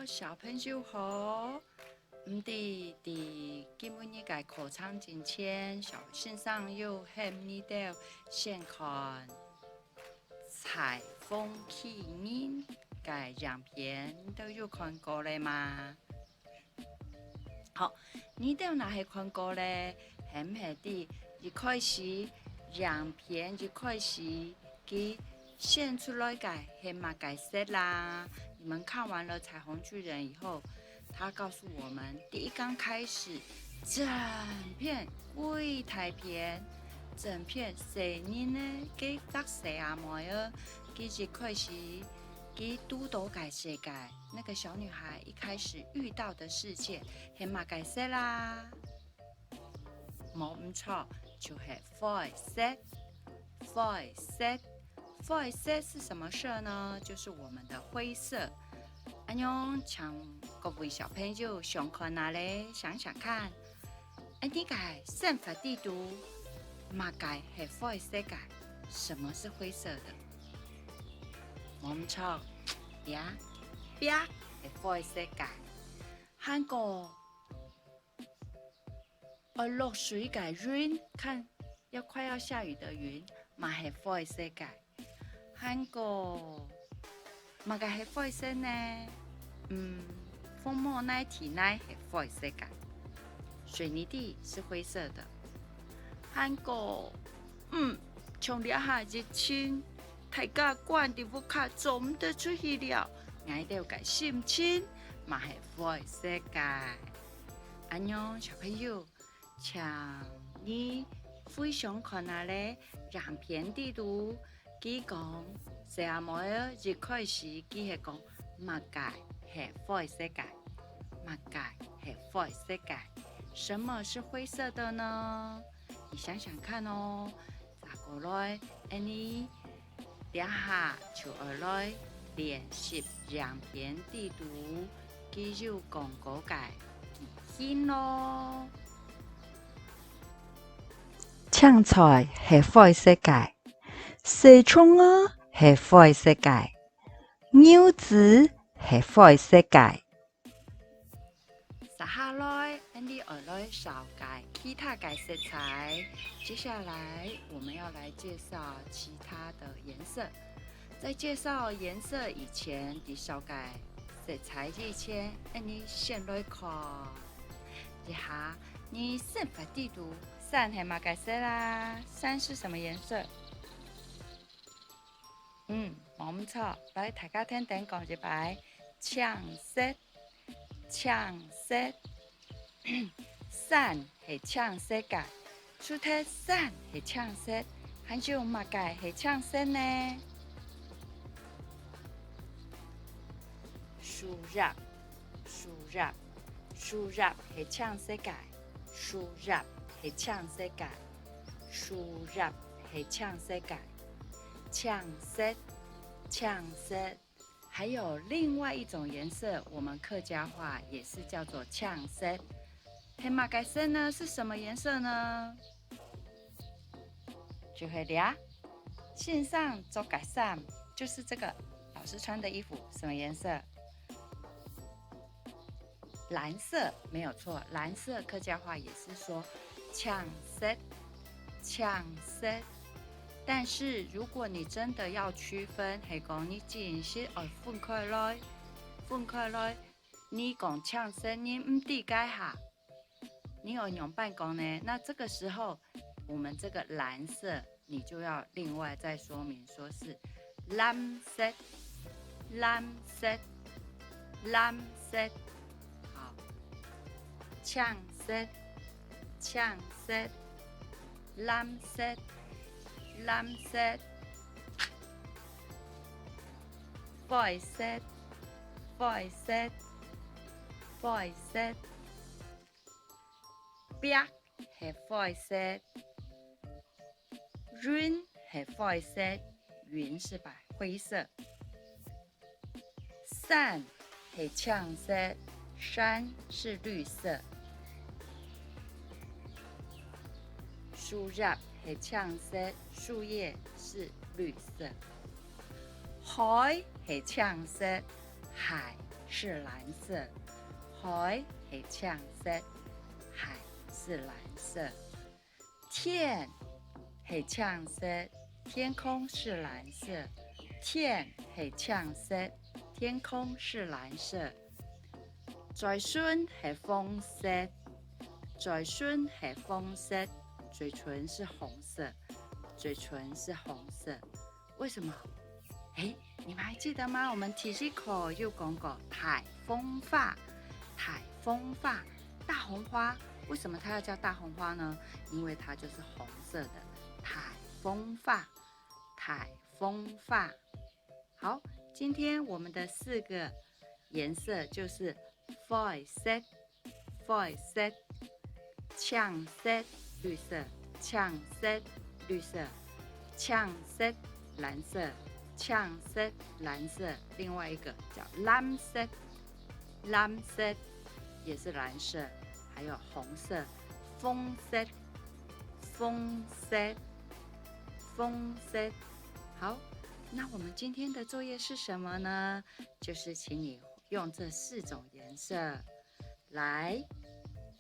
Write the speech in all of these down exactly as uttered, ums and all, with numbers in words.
小朋友好，毋知在今晡日个課程進前，小先生有喊你兜先看《裁縫機器人》个影片，你兜有看過了嗎？好，你兜若係看過了，係毋係知一開始影片一開始佢選出來个係麼个色啦？你們看完了《裁縫機器人》以後，他告訴我們，第一剛開始，整片歸大片，整片細人仔个隻細阿妹仔，佢一開始佢堵到个世界，那個小女孩一開始遇到的世界，係麼个色啦？無毋著，就係灰色。灰色，灰色是什麼色呢？就是我們的灰色。恁樣，請各位小朋友想看啊咧，想想看，恁呢个生活裡肚，麼个係灰色个？什麼是灰色的？無毋著，這，壁係灰色个。還過，愛落水个雲，看，要快要下雨的雲，嘛係灰色个。還過，麼个係灰色呢？嗯，紅毛泥地泥係灰色个，水泥地是灰色的。還過，嗯，像這下疫情，大家關在屋下做毋得出去了，𠊎兜个心情嘛係灰色个。恁樣，小朋友，請你回想看啊咧，影片裡肚，佢講，細阿妹仔一開始佢係講麼个係灰色个，麼个係灰色个，什麼是灰色的呢？你想想看哦。再過來，恁呢，這下就愛來練習影片裡肚佢有講過个句型囉。青菜係灰色个，細蔥仔係灰色个，柚子係灰色个。 接下來，𠊎俚愛來紹介其他个色彩。接下來，我們要來介紹其他的顏色。在介紹顏色以前，在紹介色彩以前，𠊎俚先來看一下，你生活裡肚，山係麼个色啊？山是什麼顏色？嗯，無毋著，來，大家跈等講一擺，青色。 青色。山係青色个，除忒山係青色，還有麼个係青色呢？樹葉，樹葉，樹葉係青色个，樹葉係青色个，樹葉係青色个。青色，青色。 還有另外一種顏色，我們客家話也是叫做青色。係麼个色呢？是什麼顏色呢？就係這，先生著个衫，就是這個老師穿的衣服，什麼顏色？ 藍色，沒有錯，藍色客家話也是說青色，青色。但是如果你真的要區分，係講你真實愛分開來，分開來，你講青色人毋知該下，你愛仰般講呢？那這個時候，我們這個藍色 你就要另外再說明說是藍色，藍色，藍色。好，青色，青色，藍色，藍色，灰色，灰色，灰色。壁係灰色。 雲係灰色，雲是白灰色。山係青色，山是綠色。樹葉係青色，樹葉是綠色。海係青色，海是蓝色，海係青色，海是蓝色。天係青色，天空是蓝色，天係青色，天空是蓝色。嘴唇係紅色，嘴唇係紅色，嘴唇是紅色，嘴唇是紅色。为什么？诶，你们还记得吗？我们第一课有讲过大红花，大红花，大红花，为什么它要叫大红花呢？因为它就是红色的，大红花，大红花。好，今天我们的四个颜色就是灰色、灰色、青色、绿色、青色、绿色、青色、蓝色、青色、蓝色。另外一个叫蓝色，蓝色也是蓝色，还有红色、红色、红色、红色。好，那我们今天的作业是什么呢？就是请你用这四种颜色来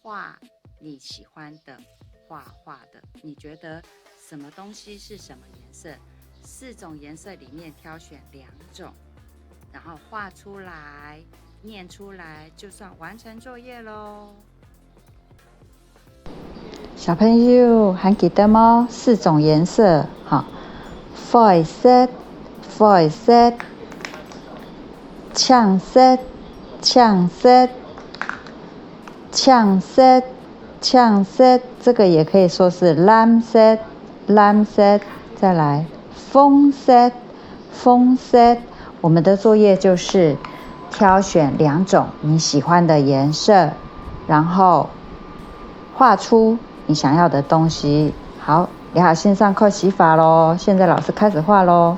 画你喜欢的、画画的。你觉得什么东西是什么颜色？四种颜色里面挑选两种，然后画出来、念出来，就算完成作业喽。小朋友还记得吗？四种颜色，哈，灰色、灰色、青色、青色、青色、青色，这个也可以说是蓝色、蓝色。再来，红色、红色。我们的作业就是挑选两种你喜欢的颜色，然后画出你想要的东西。好，你好，先上课洗发喽。现在老师开始画喽。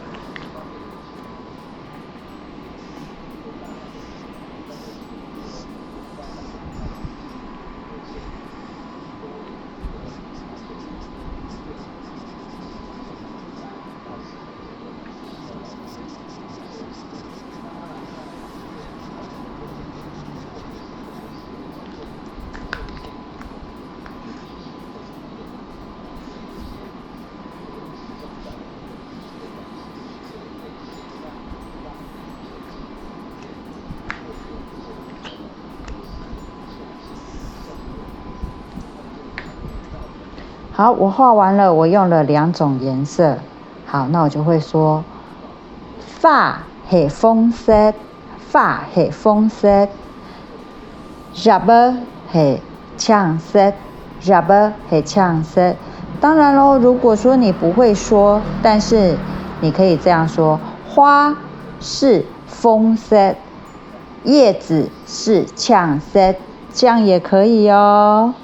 好，我画完了，我用了两种颜色。好，那我就会说，花系红色，花系红色。叶仔系青色，叶仔系青色。当然咯，如果说你不会说，但是你可以这样说：花是红色，叶子是青色，这样也可以哦。